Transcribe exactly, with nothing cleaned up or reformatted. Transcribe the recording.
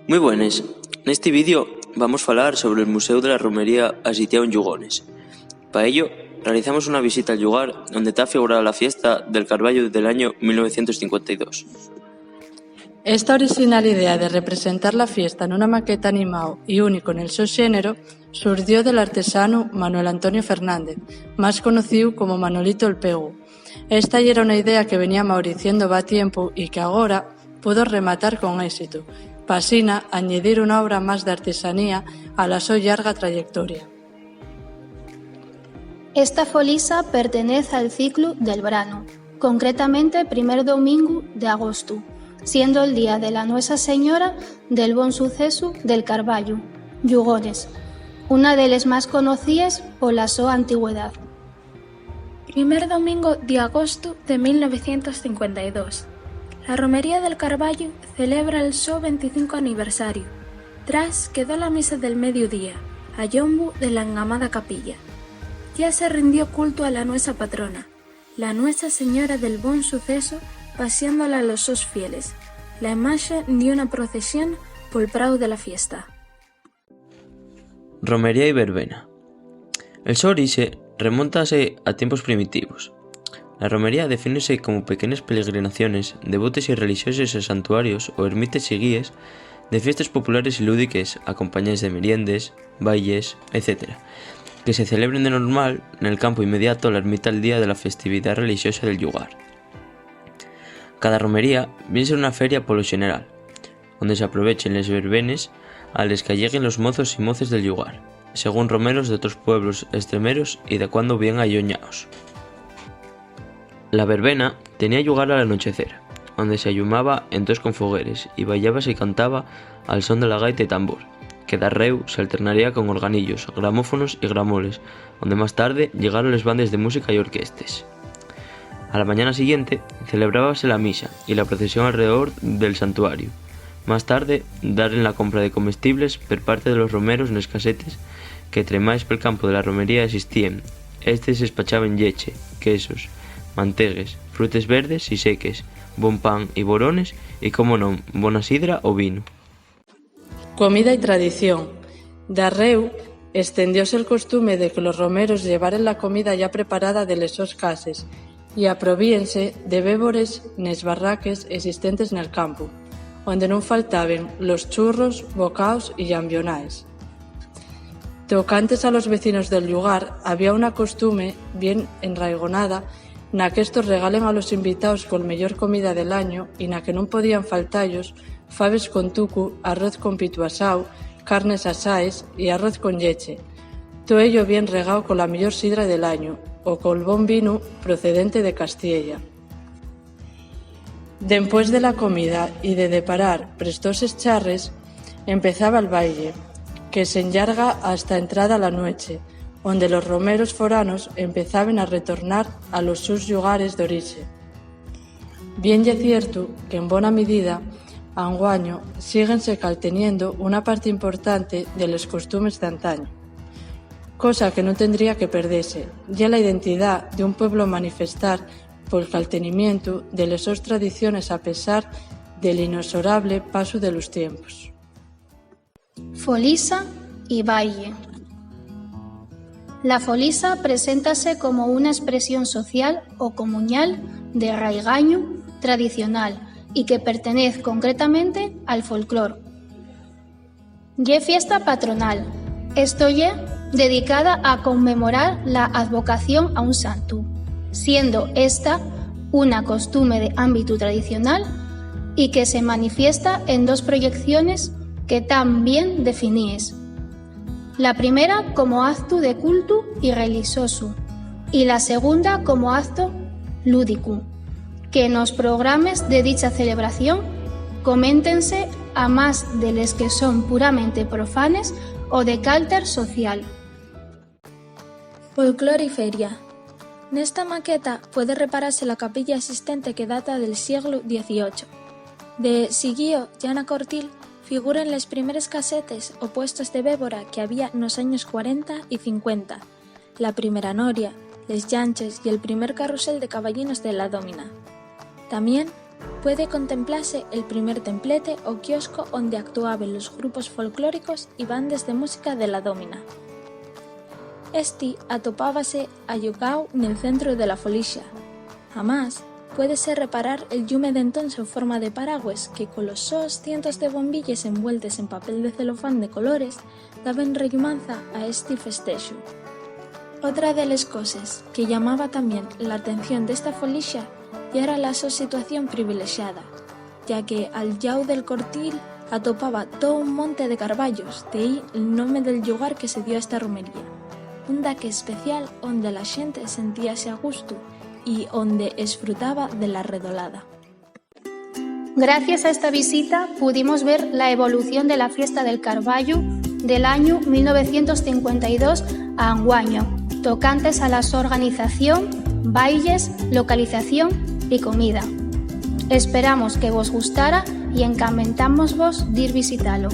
Mui buenes. Nesti vídeo vamos falar sobre el Muséu de la Romería asitiáu en Llugones. Pa ello, realizamos una visita al llugar onde ta figurada la fiesta del Carballu del añu mil novecientos cincuenta y dos. Esta orixinal idea de representar la fiesta nuna maqueta animao y único nel so xénero surdió del artesanu Manuel Antonio Fernández, más conocíu como Manolito el Pegu. Esta yera una idea que venía maoriciendo va tiempu y que agora pudo rematar con ésitu, p'asina añedir una obra más d'artesanía a la so llarga trayectoria. Esta folisa pertenez al ciclu del branu, concretamente primer domingu d'agostu, siendo'l día de la Nuesa Señora del Bon Sucesu del Carballu, Llugones, una de les más conocíes pola so antigüedá. Primer domingo d'agostu de mil novecientos cincuenta y dos, la Romería del Carballu celebra el so venticinco aniversariu. Tras quedó la misa del mediodía, a llombu de la engamada capilla. Ya se rindió cultu a la nuesa patrona, la Nuesa Señora del Bon Suceso, pasiándola a los sos fieles, la imaxe d'una procesión pol prau de la fiesta. Romería y verbena. El so orixe remóntase a tiempos primitivos. La romería defínese como pequenes pelegrinaciones, devotes y relixoses a santuarios o ermites siguíes de fiestes populares y lúdiques, acompañaes de meriendes, bailes, etcétera, que se celebren de normal nel campu inmediato a la ermita al día de la festividá relixosa del llugar. Cada romería vien ser una feria polo xeneral, onde s'aprovechen les verbenes a les qu'alleguen los mozos y moces del llugar, según romeros d'otros pueblos estremeros y dacuando bien alluñaos. La verbena tenía llugar al anochecer, onde s'allumaba entós con fogueres y bailaba y cantaba al son de la gaita y tambor, que darréu s'alternaría con organillos, gramófonos y gramoles, onde más tarde llegaron les bandes de música y orquestes. A la mañana siguiente celebrábase la misa y la procesión alredor del santuariu. Más tarde, daren la compra de comestibles per parte de los romeros nes casetes que, tremaes pel campu de la romería, existíen. Estes espachaben lleche, quesos, mantegues, frutes verdes y seques, bon pan y borones y, como non, bona sidra o vinu. Comida y tradición. Darréu, estendióse'l costume de que los romeros llevaren la comida ya preparada de les sos cases y aprovíense de bébores nes barraques existentes nel campu, onde nun faltaben los churros, bocaos y llambionaes. Tocantes a los vecinos del llugar, había una costume bien enraigonada na qu'éstos regalen a los invitaos col meyor comida del añu y na que nun podían falta-yos faves con tucu, arroz con pitu asáu, carnes asaes y arroz con lleche, too ello bien regao cola meyor sidra del añu o col bon vinu procedente de Castiella. Dempués de la comida y de deparar prestoses charres, empezába'l baile, que s'enllarga hasta entrada la nueche, onde los romeros foranos empezaben a retornar a los sos llugares d'orixe. Bien ye ciertu qu'en bona midida, anguaño, síguense calteniendo una parte importante de les costumes d'antaño, cosa que nun tendría que perdese, ye la identidá d'un pueblo manifestar pol caltenimientu de les sos tradiciones a pesar del inesorable pasu de los tiempos. Folisa y baile. La folisa preséntase como una espresión social o comuñal de raigañu tradicional y que pertenez concretamente al folclor. Ye fiesta patronal, esto ye, dedicada a conmemorar la advocación a un santu, siendo esta una costume de ámbitu tradicional y que se manifiesta en dos proyecciones que tán bien definíes. La primera como actu de cultu y relixosu, y la segunda como acto lúdicu, que nos programes de dicha celebración coméntense, amás de les que son puramente profanes o de calter social. Folclor y feria. Nesta maqueta puede reparase la capilla existente, que data del sieglu dieciocho. De siguío, ya na cortil, figuren les primeres casetes o puestos de bébora que había nos años cuarenta y cincuenta, la primera noria, les llanches y el primer carrusel de caballinos de la dómina. Tamién puede contemplase el primer templete o kiosco onde actuaben los grupos folclóricos y bandes de música de la dómina. Esti atopábase ayugao nel centru de la folixa. Amás, puédese reparar el llume d'entós en forma de paragües que, colos sos cientos de bombilles envueltes en papel de celofán de colores, daben rellumanza a esti festexu. Otra de les coses que llamaba tamién l'atención d'esta folixa yera la so situación privilexada, ya que al llau del cortil atopaba too un monte de carbayos, d'ehí el nome del llugar que se dio a esta romería, un daque especial onde la xente sentíase a gustu y onde esfrutaba de la redolada. Gracias a esta visita pudimos ver la evolución de la fiesta del Carballu del añu mil novecientos cincuenta y dos a anguaño, tocantes a la so organización, bailes, localización y comida. Esperamos que vos gustara y encamentámosvos d'ir visitalo.